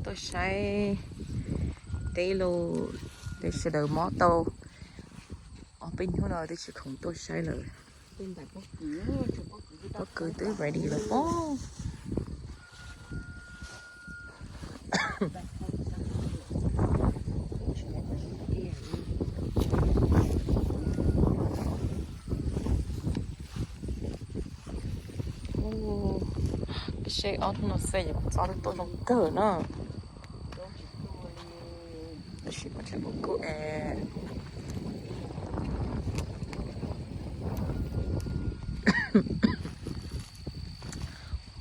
Tuaj saib deb los, deb sawv daws mob tau ob peb hnub no twb tsis khoom tuaj saib lawm. Pob kws twb ready lawm pob. Peb saib ob hnub no xwb ces kuv txob twb tuaj zoo kawg na. Tab sis mas tseem kuj kuj es.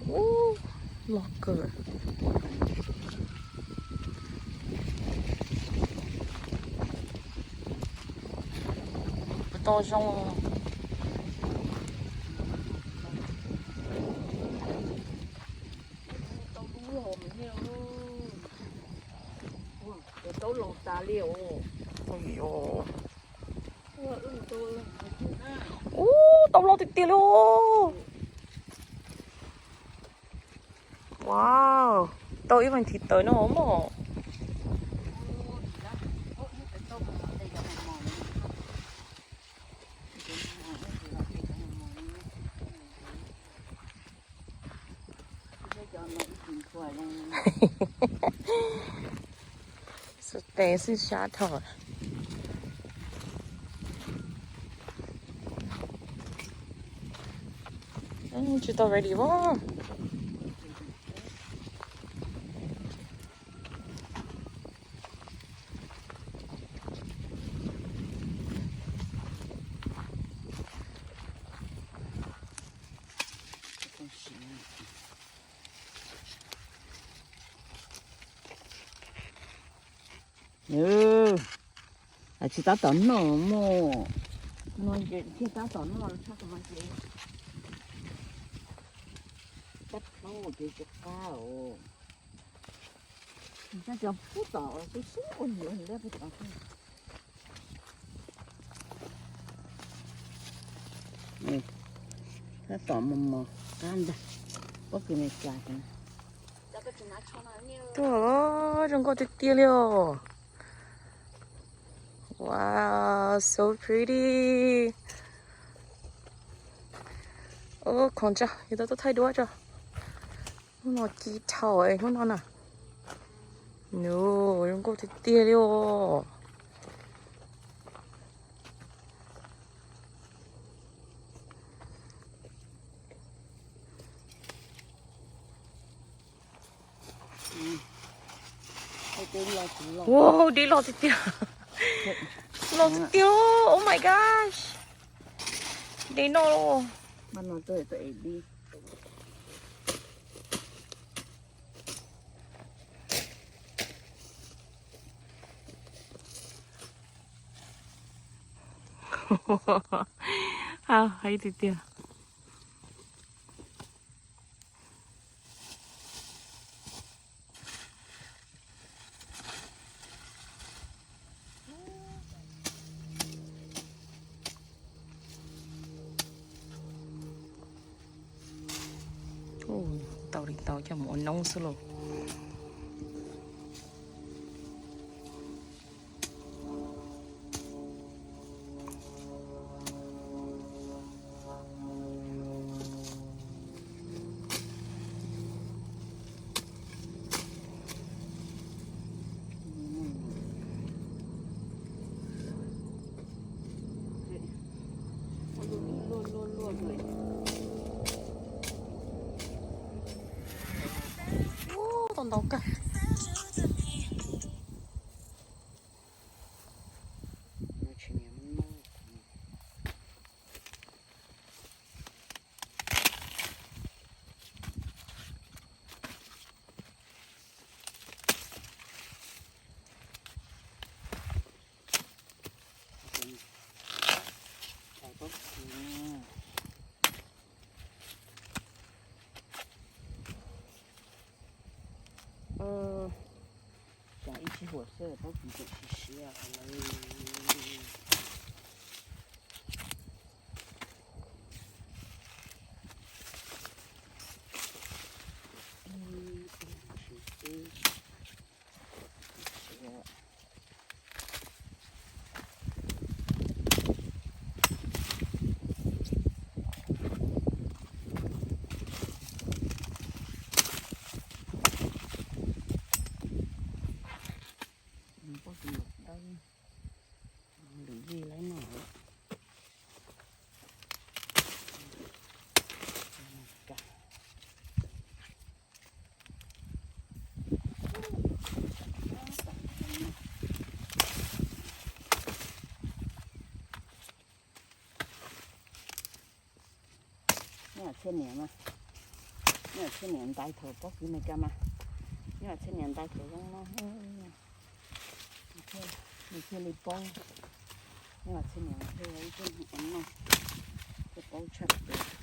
Ub, loj kawg. Tau zoo. Ub, tau loj tiag tiag li. Wow, tau ib vas thiv tawv no mog. Xub tes xwb sab dhau. Tsis tau ready as. Tsis tab tom noj mog. No ces thiaj tab tom noj tshaj qhov no ces tab plaub ces tsis qab os. Cov pub tom xwb xwb ua nyuam ntab pub tom xwb. Tab tom mos mos qab ntag. Pob kws Amelikas. Tuaj, zoo nkauj tiag tiag li os. Wow, so pretty. Ub, khoom tso, yus tau tuaj thaij duab tso. Hnub no ci dhau hnub no na. Nws zoo nkauj tiag tiag li os. Wow, dib loj tiag tiag. Loj tiag tiag. Oh my gosh. Dib no los. Haib tiag tiag. Tau li tau coj mus ua noob xwb lauj. Ub, tau ntau kawg. Cas ib sij huam xwb pob kws tseem siav siav lawm. Txhiaj niam mas, nyob txhiaj niam ntais thaum pob kws Amelikas mas, nyob txhiaj niam ntais thaum zoo no, nws thiaj li paub, nyob txhiaj niam thiaj ib tug no, thiaj paub tshaj plaws.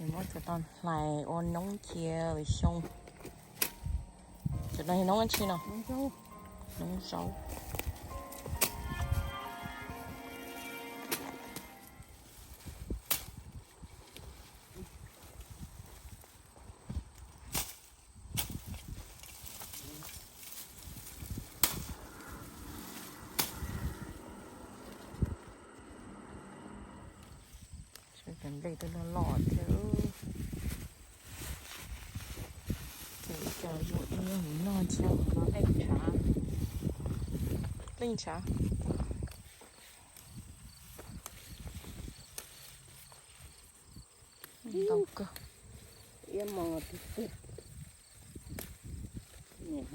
Nws muab cov no hlais ua noob cia lwm xyoo. Cov no yog noob dab tsi no? Noob zaub. Cov nplej twb loj loj thiab. Ces cov zoo ib yam no thiab. Nplej ntshav. Ntau kawg. Iab mos tiag tiag. Yog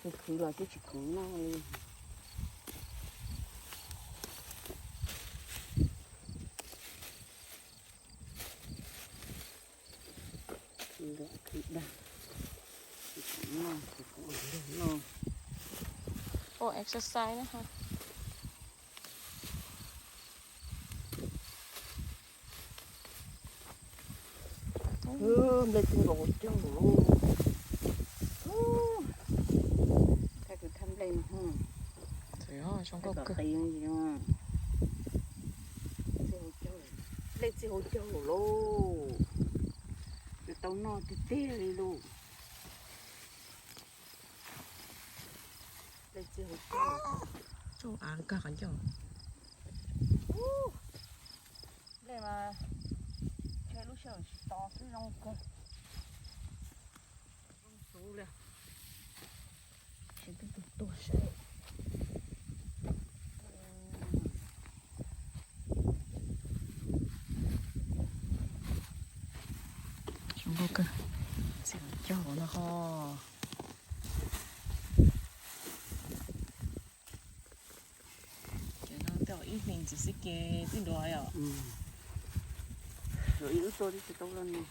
khwv khwv los twb tsis khwv noj li. Ua exercise na ha. Nplej txij nkaus hauv caug lauj. Thaj kws thaj nplej no. Zoo nkauj kawg. Nplej txij hauv caug lauj. Yuav tau noj tiag tiag li lauj. Nplej txij hauv caug. Tsuj av kag qhov ncauj. Nplej mas ntshe lub sij hawm tsis tos xwb zoo kawg. Zoo xov li. Tsis tau tus tuag saib. Zoo nkauj kawg. Txij hauv caug no ho. Ces no tej zaum ib hlis ntxiv xwb ces twb nrov yom. Ib lub tuaj twb tsis tau loj no.